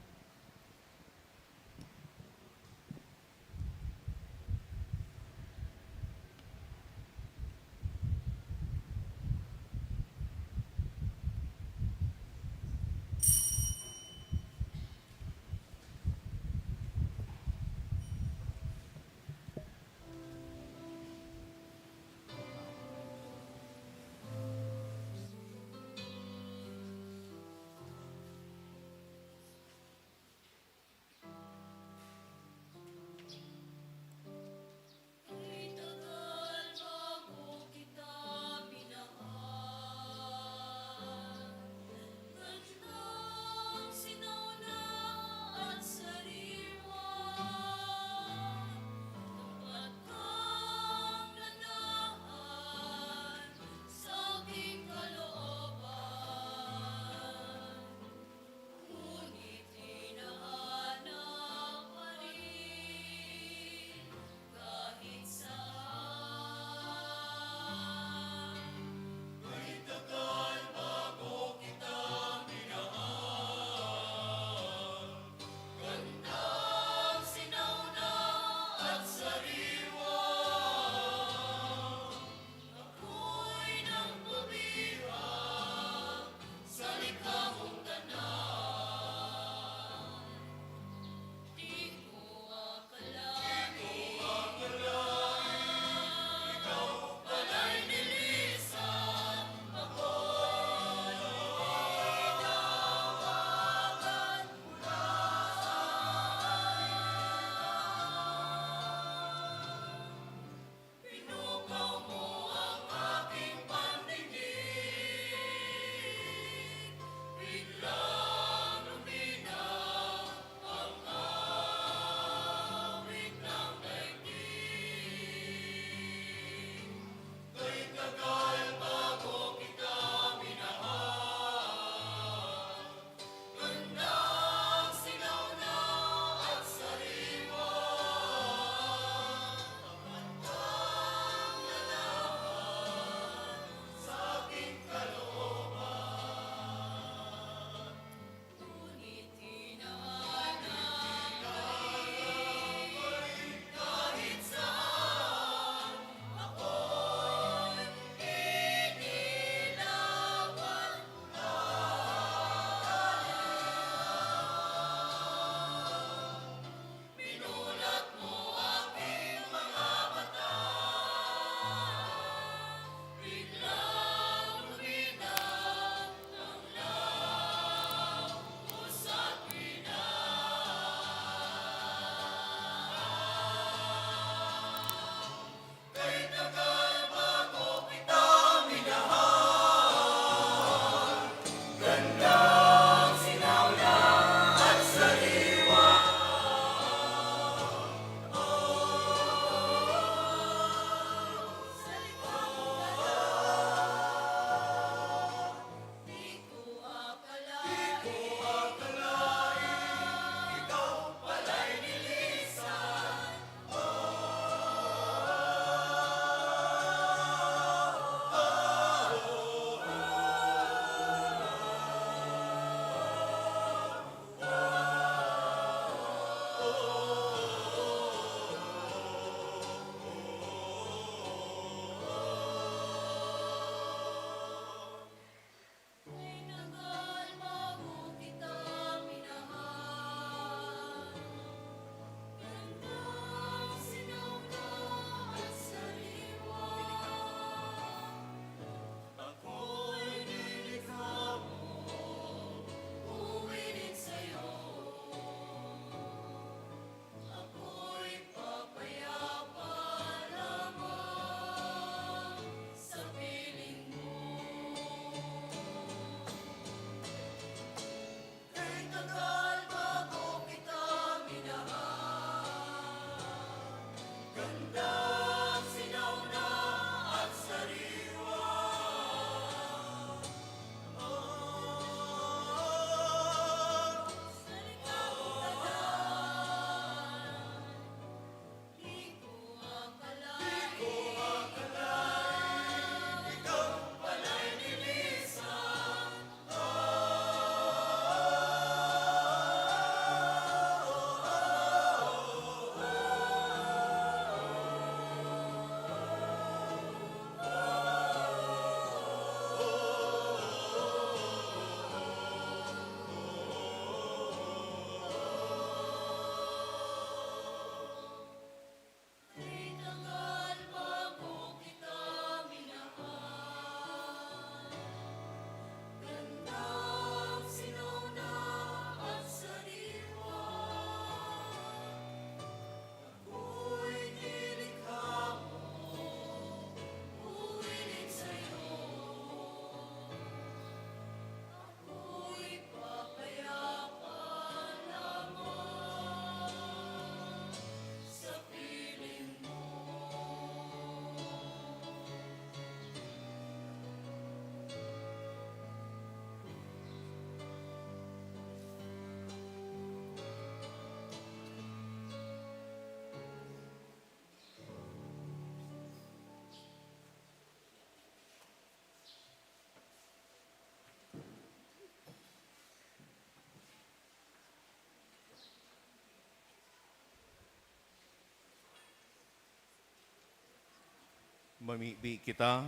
Mamibi kita.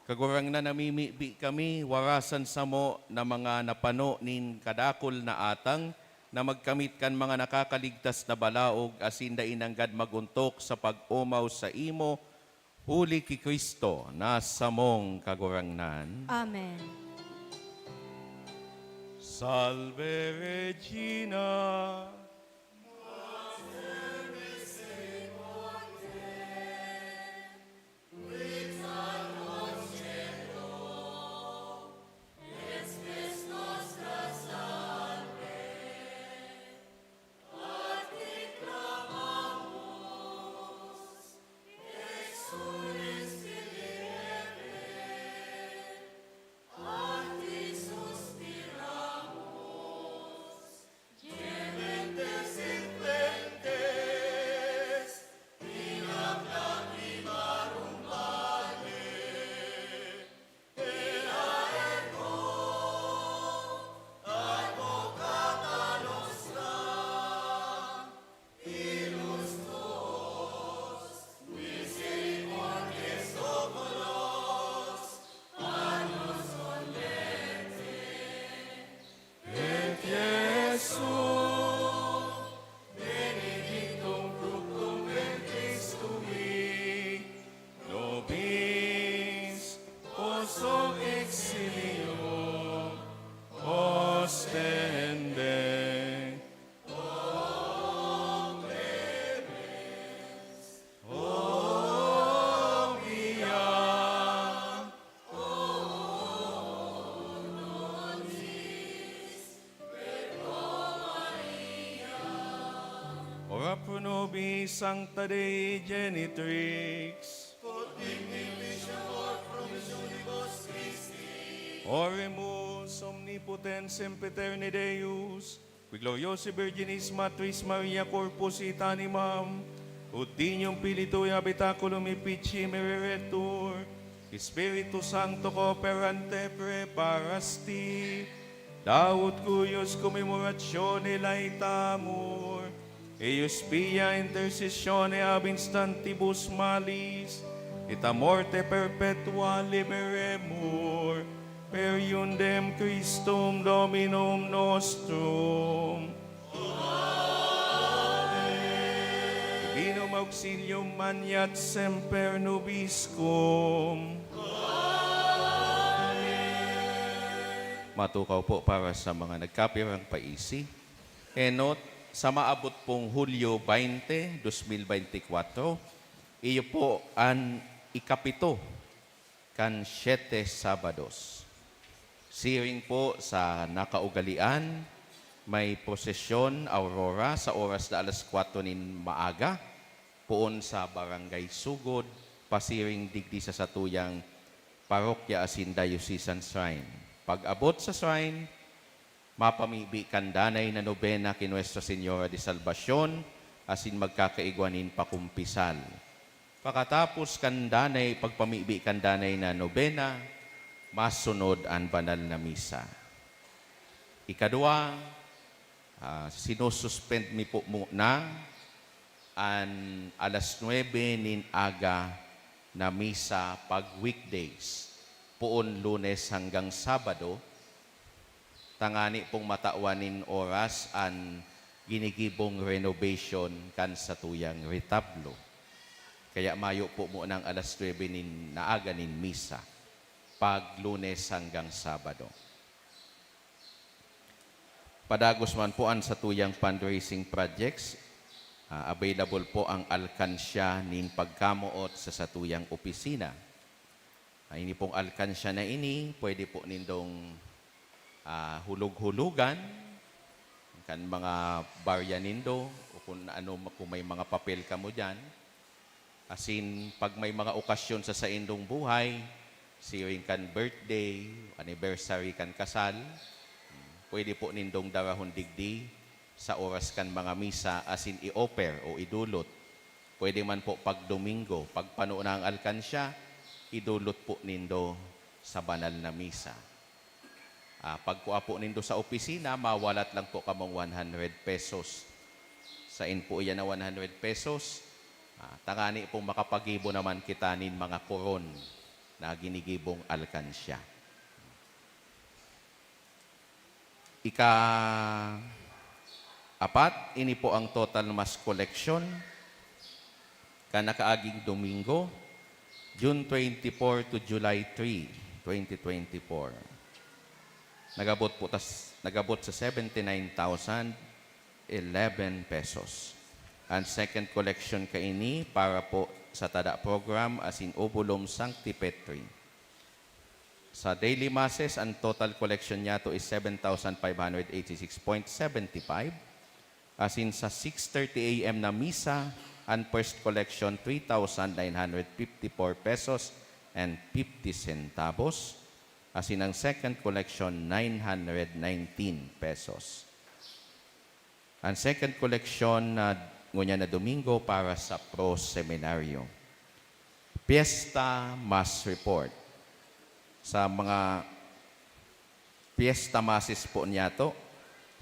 Kagurangnan, namimibi kami, warasan samo na mga napano nin kadakul na atang, na magkamit kan mga nakakaligtas na balaog, asin dai nanggad mag-ontok sa pag-omaw saimo, huli ki Cristo na samong Kagurangnan. Amen. Salve Regina. Et Iesu, benedictum fructum ventris tui, nobis poso exilium ostende. O Clemens, o Pia, Ora pro nobis, Sancta Dei Genitrix. Ut dignifica promissionibus Christi. Oremus. Omnipotens sempiterni Deus, qui gloriosae Virginis Matris Maria corpus et animam, ut dignum filii tui habitaculum efficiem ereretur, Spiritu Sancto cooperante preparasti, da ut cuius commemoratione laetamur, eius via intercessione ab instantibus malis et a morte perpetua liberemur, per eundem Christum Dominum nostrum. Amen. Divinum auxilium maneat semper nobiscum. Amen. Matukaw po para sa mga nagkapirang paisi. Enot, sa maabot pong Hulyo twenty, dos mil bente kwatro, iyo po an ikapito kan siyete Sabados. Siring po sa nakaugalian, may prosesyon, Aurora, sa oras na alas kwatro nin maaga, poon sa Barangay Sugod, pasiring digdi sa satuyang parokya asin diocesan shrine. Pag-abot sa shrine, mapamibi kan danay na nobena ki Nuestra Señora de Salvacion asin magkakaigwa nin pakumpisal. Pakatapos kan danay, pagpamibi kan danay na nobena, masunod an banal na misa. Ikadwa, ah, sinususpend mi po muna an alas nuebe nin aga na misa pag weekdays, poon Lunes hanggang Sabado, tangani pong matawan nin oras an ginigibong renovation kan satuyang retablo. Kaya mayo po muna ang alas nuebe nin naaga nin misa, pag Lunes hanggang Sabado. Padagos man po an satuyang fundraising projects, ah, available po ang alkansya nin pagkamoot sa satuyang opisina. Ah, ini pong alkansya na ini, pwede po nindong, ah, hulog-hulugan kan mga barya nindo o kung ano, kung may mga papel kamo diyan. Asin pag may mga okasyon sa saindong buhay, siring kan birthday, anniversary kan kasal, pwede po nindong darahon digdi sa oras kan mga misa asin i-offer o idulot. Pwede man po pag Domingo, pagpano na ang alkansya, idulot po nindo sa banal na misa. Ah, pagkua po nindo sa opisina, mawalat lang po kamong one hundred pesos. Sain po iyan na one hundred pesos. Ah, tangani pong makapagibo naman kita nin mga koron na ginigibong alkansya. Ika-apat, ini po ang total mass collection kan nakaaging Domingo, June twenty-four to July three, twenty twenty-four. Nagabot po tas, nagabot sa seventy-nine thousand eleven pesos. Ang second collection kaini para po sa Tada Program asin Obulum Sancti Petri. Sa daily masses, ang total collection niyato is seven thousand five hundred eighty-six point seventy-five. Asin sa six thirty A M na misa, ang first collection, three thousand nine hundred fifty-four pesos and fifty centavos. Asin ang second collection, nine hundred nineteen pesos. Ang second collection na ngunyan na Domingo para sa Pro Seminario. Fiesta Mass Report. Sa mga Fiesta Masses po niyato,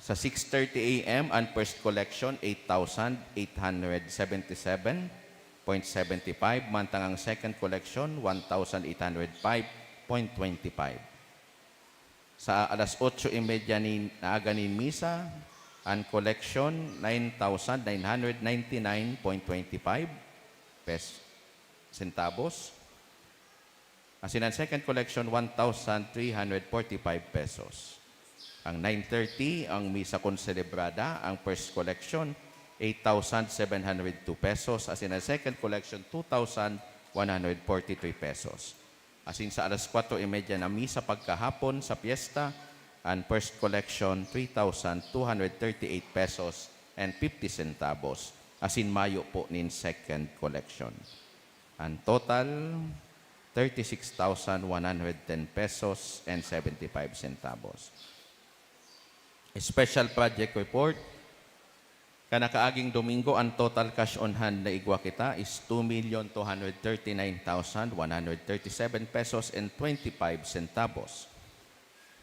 sa six thirty A M ang first collection, eight thousand eight hundred seventy-seven point seventy-five, mantang ang second collection, one thousand eight hundred five point twenty-five. Sa alas otso y media nin, na aga nin misa, ang collection, nine thousand nine hundred ninety-nine point twenty-five pes-, centavos. Asin ang second collection, one thousand three hundred forty-five pesos. Ang nine thirty, ang misa konselebrada, ang first collection, eight thousand seven hundred two pesos. Asin ang second collection, two thousand one hundred forty-three pesos. Asin sa alas kwatro y media na misa pagkahapon sa piyesta, ang first collection, three thousand two hundred thirty-eight pesos and fifty centavos. Asin mayo po nin second collection. Ang total, thirty-six thousand one hundred ten pesos and seventy-five centavos. Special project report. Kan nakaaging Domingo, ang total cash on hand na igwa kita is two million two hundred thirty-nine thousand one hundred thirty-seven pesos and twenty-five centavos.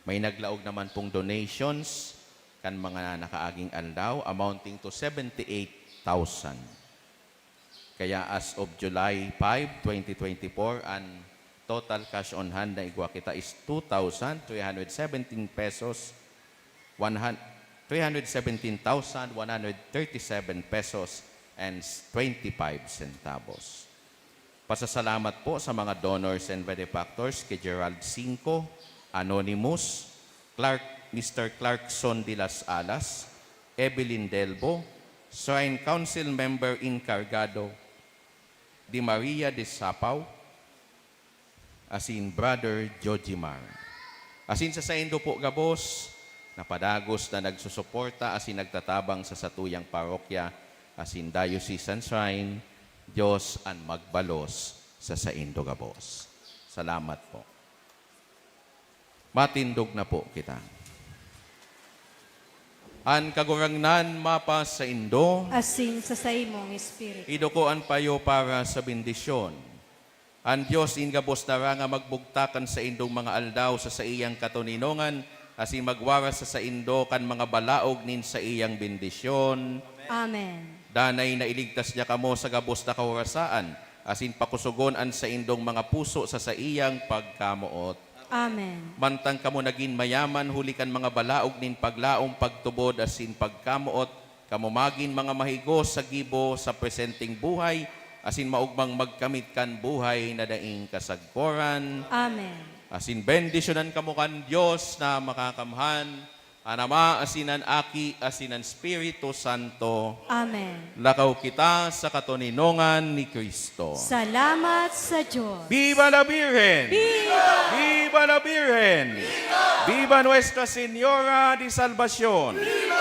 May naglaog naman pong donations kan mga nakaaging aldaw, amounting to seventy-eight thousand. Kaya as of July five, twenty twenty-four, ang total cash on hand na igwa kita is two thousand three hundred seventeen pesos, one hundred, three hundred seventeen thousand one hundred thirty-seven pesos and twenty-five centavos. Pasasalamat po sa mga donors and benefactors kay Gerald Cinco, Anonymous, Clark, Mister Clarkson de las Alas, Evelyn Delbo, Shrine Council Member Encargado, Di Maria de Sapao, asin Brother Jojimar. Asin sa saindo po gabos, na padagos na nagsusuporta asin nagtatabang sa satuyang parokya asin diocesan shrine, Dios an magbalos sa saindo gabos. Salamat po. Matindog na po kita. An Kagurangnan mapasaindo. Asin sa saimong espiritu. Iduko an payo para sa bendisyon. An Dios nin gabos na ranga magbugtak kan saindong mga aldaw sa saiyang katoninongan, asin magwaras sa saindo kan mga balaog nin saiyang bendisyon. Amen. Danay na iligtas niya kamo sa gabos na kahorasaan, asin pakosogon an saindong mga puso sa saiyang pagkamoot. Amen. Mantang kamo nagin mayaman huli kan mga balaog nin paglaom, pagtubod, asin pagkamoot, kamo magin mga mahigos sa gibo sa presenteng buhay, asin maogmang magkamit kan buhay na daing kasagkoran. Amen. Asin bendisyonan kamo kan Dios na Makakamhan, an Ama, asin an Aki, asin an Espiritu Santo. Amen. Lakaw kita sa katoninongan ni Cristo. Salamat sa Dios. Viva la Virgen! Viva! Viva la Virgen! Viva! Viva Nuestra Señora de Salvacion! Viva!